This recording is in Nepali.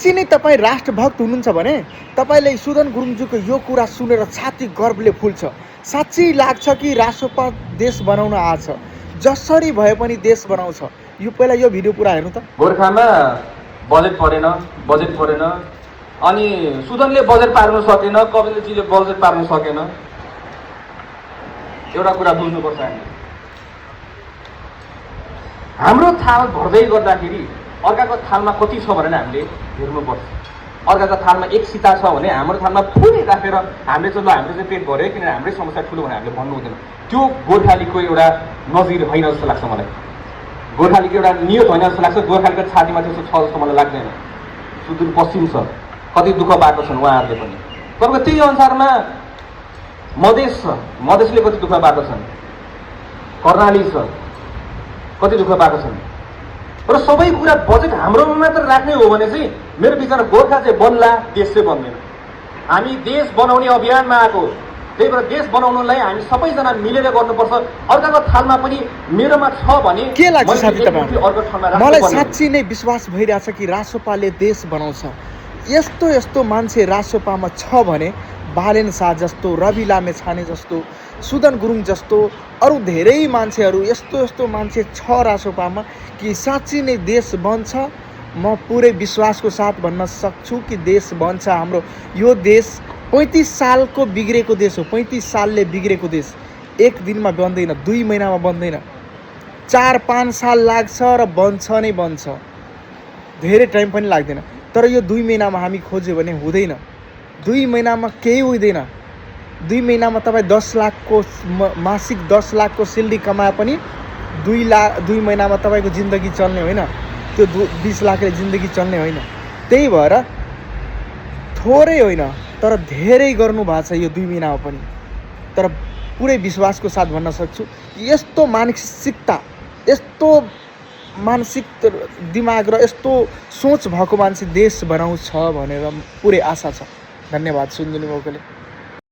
साँच्चै नै तपाईँ राष्ट्रभक्त हुनुहुन्छ भने तपाईँले सुदन गुरुङज्यूको यो कुरा सुनेर छाती गर्वले फुल्छ। साँच्चै लाग्छ कि राष्ट्रपा देश बनाउन आछ, जसरी भए पनि देश बनाउँछ। यो पहिला यो भिडियो पुरा हेर्नु त। गोर्खामा बजेट परेन अनि सुदनले बजेट पार्न सकेन, कपिलजीले बजेट पार्न सकेन। एउटा कुरा बुझ्नुपर्छ, हाम्रो थाल भर्दै गर्दाखेरि अर्काको थालमा कति छ भनेर हामीले हेर्नुपर्छ। अर्काको थालमा एक सिता छ भने हाम्रो थालमा फुलै राखेर हामीले चाहिँ ल हाम्रो चाहिँ पेट भर्यो किनभने हाम्रै समस्या ठुलो भने हामीले भन्नु हुँदैन। त्यो गोर्खालीको एउटा नजिर होइन जस्तो लाग्छ मलाई। गोर्खालीको एउटा नियत होइन जस्तो लाग्छ। गोर्खालीको छातीमा त्यस्तो छ जस्तो मलाई लाग्दैन। सुदूरपश्चिम छ, कति दुःख पाएको छन् उहाँहरूले पनि। तपाईँको त्यही अनुसारमा मधेस छ, मधेसले कति दुःख पाएको छन्। कर्णाली छ, कति दुःख पाएको छन्। र सबै कुरा बजेट हाम्रोमा मात्र राख्ने हो भने चाहिँ मेरो विचारमा गोर्खा चाहिँ बन्ला, देश चाहिँ बन्दैन। हामी देश बनाउने अभियानमा आएको, त्यही भएर देश बनाउनलाई हामी सबैजना मिलेर गर्नुपर्छ। अर्काको थालमा पनि मेरोमा छ भने के लाग्छ साथी तपाईहरुलाई? मलाई साँच्चै नै विश्वास भइरहेछ कि राष्ट्रपाले देश बनाउँछ। यस्तो यस्तो मान्छे राष्ट्रपामा छ भने बालेन शाह जस्तो, रवि लामेछाने जस्तो, सुदन गुरुङ जस्तो अरू धेरै मान्छेहरू यस्तो यस्तो मान्छे छ राष्ट्रपामा कि साँच्चै नै देश बन्छ। म पुरै विश्वासको साथ भन्न सक्छु कि देश बन्छ। हाम्रो यो देश 35 सालको बिग्रेको देश हो। 35 सालले बिग्रेको देश एक दिनमा बन्दैन, 2 महिनामा बन्दैन, 4-5 साल लाग्छ र बन्छ नै बन्छ। धेरै टाइम पनि लाग्दैन। तर यो 2 महिनामा हामी खोज्यो भने हुँदैन। 2 महिनामा केही हुँदैन। 2 महिनामा तपाईँ 10 लाखको मासिक 10 लाखको सेलेरी कमाए पनि 2 महिनामा तपाईँको जिन्दगी चल्ने होइन। त्यो 20 लाखले जिन्दगी चल्ने होइन। त्यही भएर थोरै होइन तर धेरै गर्नु भएको छ यो 2 महिनामा पनि। तर पुरै विश्वासको साथ भन्न सक्छु यस्तो मानसिकता, यस्तो मानसिक दिमाग र यस्तो सोच भएको मान्छे देश बनाउँछ भनेर पुरै आशा छ। धन्यवाद सुनिदिनु भएकोले।